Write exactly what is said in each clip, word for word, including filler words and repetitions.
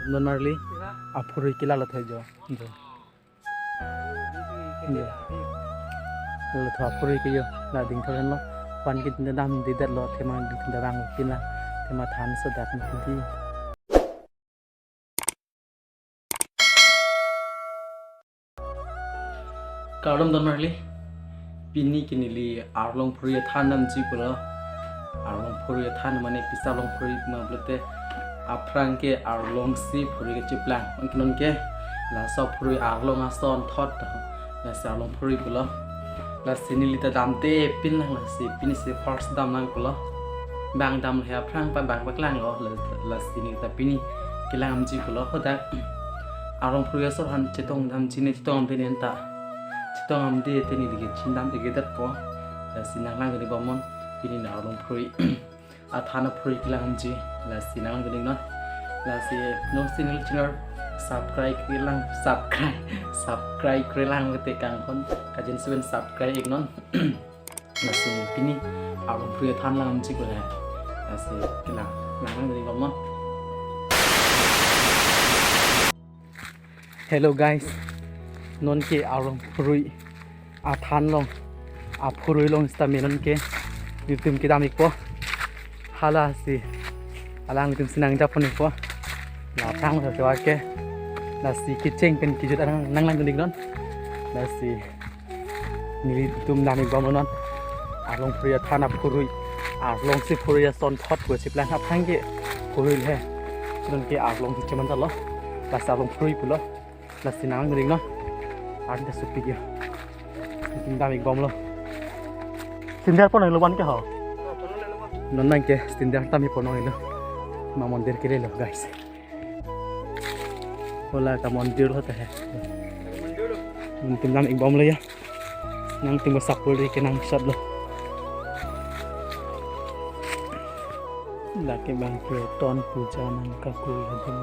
Don Marli, aphurui ke lalo tho jo. Jo. Jo. Lalo tho aphurui ke jo. La dingthor henlo. Pan ke tin damdedetlo, athema dingthor damvang pin lang. Athema thanso dak ni di. Kardom Don Marli. Pini ke neli arlong phurui athan damji pulo. Arlong phurui athan mane pisa arlong phurui ma pulote aphrang ke arlong si phurui kachiplang. Anke non ke laso phurui arlong asonthot. Lasi arlong phurui pulo. Lasi neli ta damde pin lang, lasi pini si first dam lang pulo. Bang damlo he aphrang pa bang paklanglo. La-, lasi neli ta pini kelang damji pulo. Hadak arlong phurui asor aphan chetong damji ne chetong damde ne ta. Chetong damde te neli ke chin dam-ik-edetpo. Lasi nanglang duni bomnon pini arlong phurui. Athan aphurui kelang damji. Lasi nanglang duni non. Lasi non channel channel subscribe kelang subscribe subscribe kelang te kanghon kajen seven subscribe-iknon. Lasi pini arlong phurui athan lang damji ko le. Lasi kelang nanglang duni bomnon. Hello guys, non ke arlong phurui athan along, aphurui along sitame non ke nelitum kedam-ikpo. Hala si alanglitum si nangjapon-ikpo. La aphrang sa ke lasi kecheng pen kejut arang nanglang duni non. Lasi nelitum dam-ik bomnon. Arlong phurui athan aphurui. Arlong si phurui asonthot pu chiplang aphrang ke phurui le. Non ke arlong si cheman talo. Lasi arlong phurui pulo. Lasi nanglang duni non. Arni ta supik yo. Nelitum dam-ik bomlo. Standard pon lo van ke ho. Non nang ke standard tame pon lo. Ma mondir ke lelo guys. Hala ka mondir lo ta he. Nelitum dam-ik bomlo ya. Nangtum ba sapul ri kenangsotlo. Lake bang ke ton puja nangkakoi adim.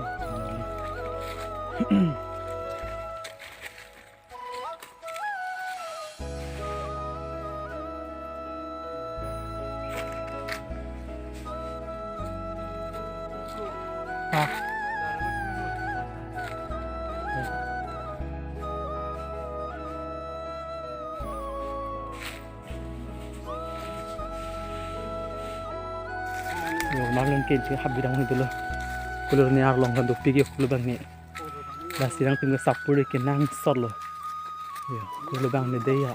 Yo, marlon ke je hap bidang ni dulu. Kulur ni arlong kan dopik yo kulur bang ni. Lasi nangtum ke sapul ri kenangsotlo. Yo, kulur bang ni dei ya.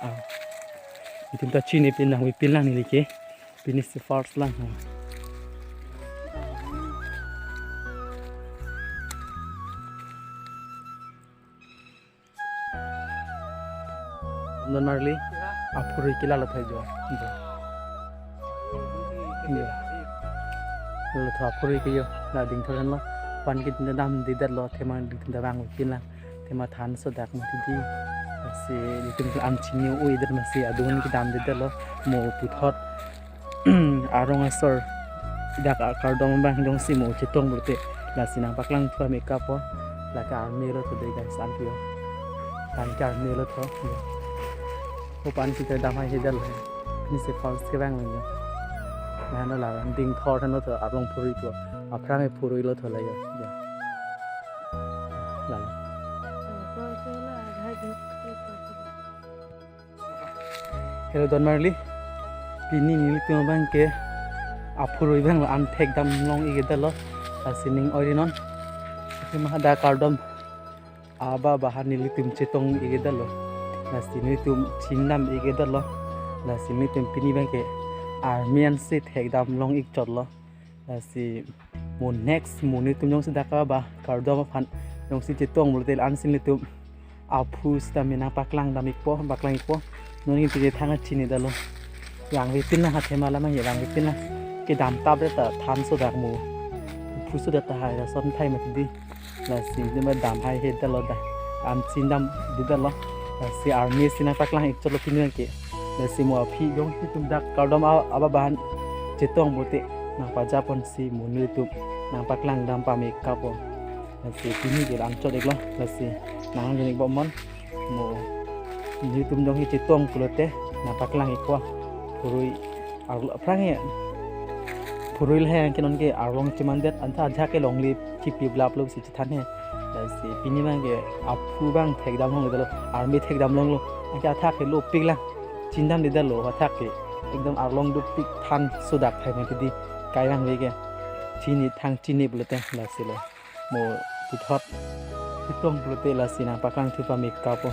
Ah. Itum ta chini pin lang, wi pin lang neli ke. Pini si first lang. Don Marli, aphurui ke lalo tho jo. Jo. Jo. Lalo tho aphurui ke jo, la dingthor henlo. Pan ke tin damdedetlo, athema dingthor damvang pin lang. Athema thanso dak ma di. Lasi nelitum ke an chini o-edet masi adun kedamdedetlo. Mo puthot arong asor dak akardom abang jongsi mo chetong pulote lasi nangpaklang thu ame kapo. Lake army lo tho dei guys, an pio. An ke army lo tho. Ho pan kita dam hai hedal hai. Ni si first kevang lo. Nano la dingthor than lo tho arlong phurui tho. Aphrang e phurui lo tho la yo. La. Hello Don Marli. Pini nelitum abang ke aphurui abang lo an thekdam long-ik-edetlo. Lasi ning oi ri non. Athema dak kardom aba bahan nelitum chetong-ik-edetlo. Lasi nelitum chin dam-ik-edetlo. Lasi nelitum pini abang ke army ansi thekdam long-ik chotlo. Lasi mo next mo nelitum jongsi dak aba kardom aphan jongsi chetong pulote ansi nelitum aphu sitame nangpaklang dam-ikpo, paklang-ikpo. Non ke pini thang chinidetlo. Vangve pin lang athema la mang vangve pin lang. Kedam tap ta thanso dak mo. Aphu so dak ta hai asonthot mati di. Lasi nelitum dam hai hedetlo da. An chin damdedetlo. Lasi army si nangpaklang-ik chotlo pini abang ke. Lasi mo aphi jongsi nelitum dak kardom a-, aba bahan chetong pulote nangpajapon si mo nelitum nangpaklang dam pame kapo. Lasi pini ke lang chot-iklo. Lasi nanglang dun-ik bomnon. Mo nelitum jongsi chetong pulote nangpaklang-ikpo. Phurui arlo aphrang ya. Kurui lahai anke non ke arlong chemandet, anta ajahak ke longle chipi blap lo si chethan he. Lasi pini abang ke aphu abang thekdam longledetlo, army thekdam longlo. Anke athak ke lopik lang. Chindamledetlo athak ke. Ekdom arlong dopik than sodak thai mati di. Kai abang ve ke. Chini thang chini pulote lasi lo. Mo puthot putong pulote lasi nangpaklang thu pame kapo.